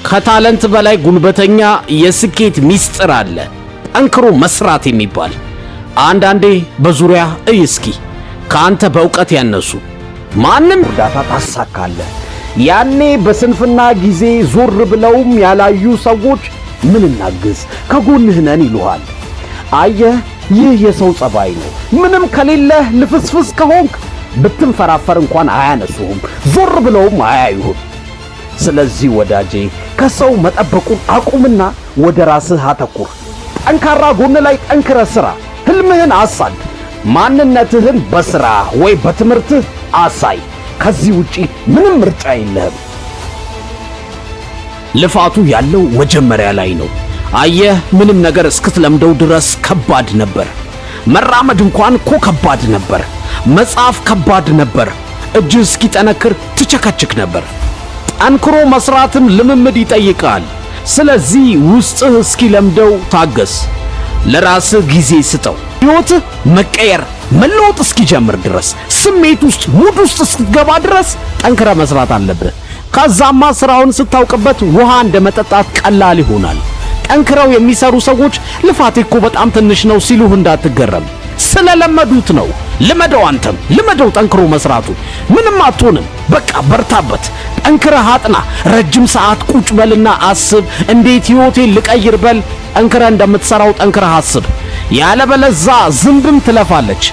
ከ talent በላይ ጉልበተኛ የስኬት ሚስጥር አለ፣ ጠንክሮ መስራት የሚባል። አንዳንዴ በዙሪያ እይ እስኪ፣ ከአንተ በእውቀት ያነሱ ማንም እርዳታ ታሳካለህ። ያኔ በስንፍና ጊዜ ዞር ብለውም ያላዩ ሰዎች ምን እናግዝ ከጎንህ ነን ይሉሃል። አየህ፣ ይህ የሰው ጸባይ ነው። ምንም ከሌለህ ልፍስፍስ ከሆንክ ብትንፈራፈር እንኳን አያነሱህም፣ ዞር ብለውም አያዩህም። ስለዚህ ወዳጄ ከሰው መጠበቁን አቁምና ወደ ራስህ አተኩር። ጠንካራ ጎን ላይ ጠንክረህ ስራ። ህልምህን አሳድ። ማንነትህን በስራ ወይ በትምህርትህ አሳይ። ከዚህ ውጪ ምንም ምርጫ የለህም። ልፋቱ ያለው መጀመሪያ ላይ ነው። አየህ፣ ምንም ነገር እስክትለምደው ድረስ ከባድ ነበር። መራመድ እንኳን እኮ ከባድ ነበር። መጻፍ ከባድ ነበር። እጅህ እስኪጠነክር ትቸከችክ ነበር። ጠንክሮ መስራትም ልምምድ ይጠይቃል። ስለዚህ ውስጥህ እስኪለምደው ታገስ። ለራስህ ጊዜ ስጠው። ሕይወትህ መቀየር መለወጥ እስኪጀምር ድረስ፣ ስሜት ውስጥ mood ውስጥ እስክትገባ ድረስ ጠንክረህ መስራት አለብህ። ከዛማ ስራውን ስታውቅበት ውሃ እንደ መጠጣት ቀላል ይሆናል። ጠንክረው የሚሰሩ ሰዎች ልፋቴ እኮ በጣም ትንሽ ነው ሲሉህ እንዳትገረም። ስለለመዱት ነው። ልመደው፣ አንተም ልመደው ጠንክሮ መስራቱ። ምንም አትሆንም። በቃ በርታበት፣ ጠንክረህ አጥና። ረጅም ሰዓት ቁጭ በልና አስብ። እንዴት ሕይወቴን ልቀይር በል። ጠንክረህ እንደምትሰራው ጠንክረህ አስብ። ያለበለዛ ዝንብም ትለፋለች፣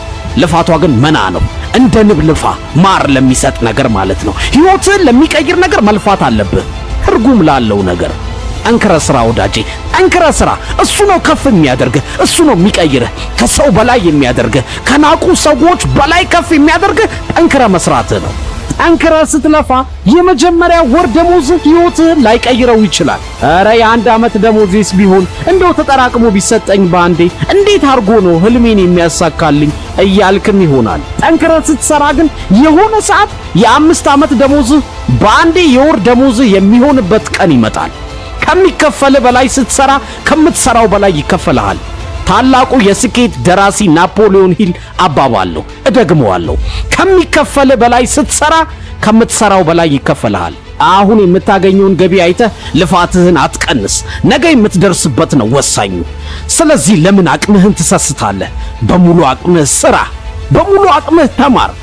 ልፋቷ ግን መና ነው። እንደ ንብ ልፋ፣ ማር ለሚሰጥ ነገር ማለት ነው። ሕይወትህን ለሚቀይር ነገር መልፋት አለብህ፣ ትርጉም ላለው ነገር ጠንክረህ ስራ ወዳጄ፣ ጠንክረህ ስራ። እሱ ነው ከፍ የሚያደርግህ፣ እሱ ነው የሚቀይርህ፣ ከሰው በላይ የሚያደርግህ፣ ከናቁ ሰዎች በላይ ከፍ የሚያደርግህ ጠንክረህ መስራትህ ነው። ጠንክረህ ስትለፋ የመጀመሪያ ወር ደሞዝህ ሕይወትህን ላይቀይረው ይችላል። ኧረ የአንድ ዓመት ደሞዜስ ቢሆን እንደው ተጠራቅሞ ቢሰጠኝ በአንዴ እንዴት አድርጎ ነው ህልሜን የሚያሳካልኝ እያልክም ይሆናል። ጠንክረህ ስትሰራ ግን የሆነ ሰዓት የ5 ዓመት ደሞዝህ በአንዴ የወር ደሞዝህ የሚሆንበት ቀን ይመጣል። ከሚከፈልህ በላይ ስትሰራ ከምትሰራው በላይ ይከፈልሃል። ታላቁ የስኬት ደራሲ ናፖሊዮን ሂል አባባል ነው። እደግመዋለሁ። ከሚከፈልህ በላይ ስትሰራ ከምትሰራው በላይ ይከፈልሃል። አሁን የምታገኘውን ገቢ አይተህ ልፋትህን አትቀንስ። ነገ የምትደርስበት ነው ወሳኙ። ስለዚህ ለምን አቅምህን ትሰስታለህ? በሙሉ አቅምህ ስራ፣ በሙሉ አቅምህ ተማር።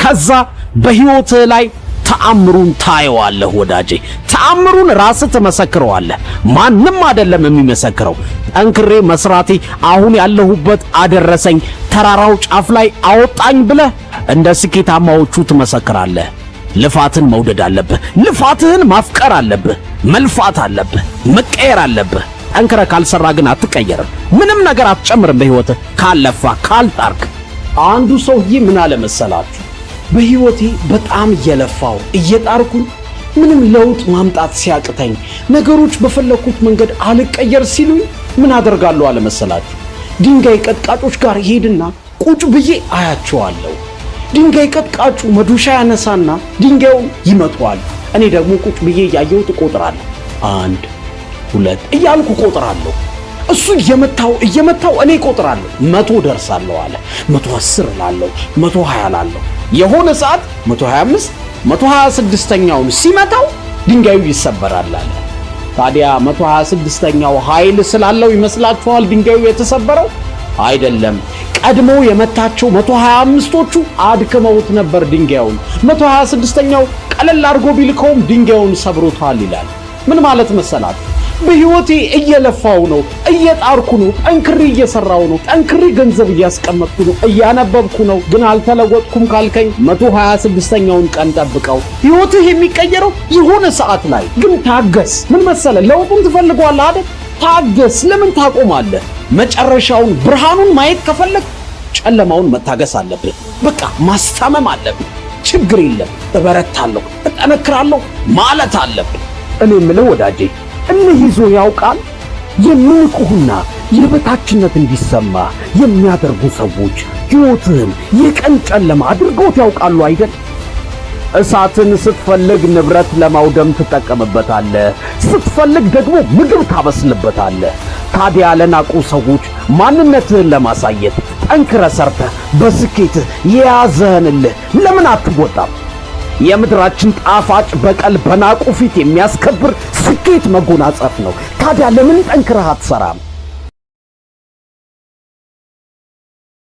ከዛ በሕይወትህ ላይ ተአምሩን ታየዋለህ ወዳጄ። ተአምሩን ራስህ ትመሰክረዋለህ። ማንም አይደለም የሚመሰክረው። ጠንክሬ መስራቴ አሁን ያለሁበት አደረሰኝ፣ ተራራው ጫፍ ላይ አወጣኝ ብለህ እንደ ስኬታማዎቹ ትመሰክራለህ። ልፋትን መውደድ አለብህ። ልፋትህን ማፍቀር አለብህ። መልፋት አለብህ። መቀየር አለብህ። ጠንክረህ ካልሰራህ ግን አትቀየርም። ምንም ነገር አትጨምርም በሕይወትህ ካልለፋህ ካልጣርክ። አንዱ ሰውዬ ምን አለ መሰላችሁ? በሕይወቴ በጣም እየለፋው እየጣርኩኝ ምንም ለውጥ ማምጣት ሲያቅተኝ፣ ነገሮች በፈለኩት መንገድ አልቀየር ሲሉኝ ምን አደርጋለሁ አለ መሰላችሁ? ድንጋይ ቀጥቃጮች ጋር ሄድና ቁጭ ብዬ አያቸዋለሁ። ድንጋይ ቀጥቃጩ መዶሻ ያነሳና ድንጋዩን ይመታዋል። እኔ ደግሞ ቁጭ ብዬ እያየሁት እቆጥራለሁ። አንድ፣ ሁለት እያልኩ እቆጥራለሁ። እሱ እየመታው እየመታው እኔ እቆጥራለሁ። 100 ደርሳለሁ አለ። 110 እላለሁ፣ 120 እላለሁ። የሆነ ሰዓት 125፣ 126ኛውን ሲመታው ድንጋዩ ይሰበራል አለ። ታዲያ 126ኛው ኃይል ስላለው ይመስላችኋል ድንጋዩ የተሰበረው? አይደለም። ቀድሞ የመታቸው 125ቶቹ አድክመውት ነበር ድንጋዩን። 126ኛው ቀለል አድርጎ ቢልከውም ድንጋዩን ሰብሮታል ይላል። ምን ማለት መሰላችሁ? በህይወቴ እየለፋው ነው፣ እየጣርኩ ነው፣ ጠንክሬ እየሰራው ነው፣ ጠንክሬ ገንዘብ እያስቀመጥኩ ነው፣ እያነበብኩ ነው፣ ግን አልተለወጥኩም ካልከኝ 126ኛውን ቀን ጠብቀው። ህይወትህ የሚቀየረው የሆነ ሰዓት ላይ ግን ታገስ። ምን መሰለ፣ ለውጡን ትፈልገዋለህ አይደል? ታገስ። ለምን ታቆማለህ? መጨረሻውን ብርሃኑን ማየት ከፈለግክ ጨለማውን መታገስ አለብህ። በቃ ማስታመም አለብህ። ችግር የለም፣ እበረታለሁ፣ እጠነክራለሁ ማለት አለብህ። እኔ የምልህ ወዳጄ፣ እልህ ይዞ ያውቃል? የሚንቁህና የበታችነት እንዲሰማ የሚያደርጉ ሰዎች ሕይወትህን የቀን ጨለማ አድርገውት ያውቃሉ አይደል? እሳትን ስትፈልግ ንብረት ለማውደም ትጠቀምበታለህ፣ ስትፈልግ ደግሞ ምግብ ታበስልበታለህ። ታዲያ ለናቁ ሰዎች ማንነትህን ለማሳየት ጠንክረህ ሰርተህ በስኬትህ የያዘህን እልህ ለምን አትወጣም? የምድራችን ጣፋጭ በቀል በናቁ ፊት የሚያስከብር ስኬት መጎናጸፍ ነው። ታዲያ ለምን ጠንክረህ አትሰራም?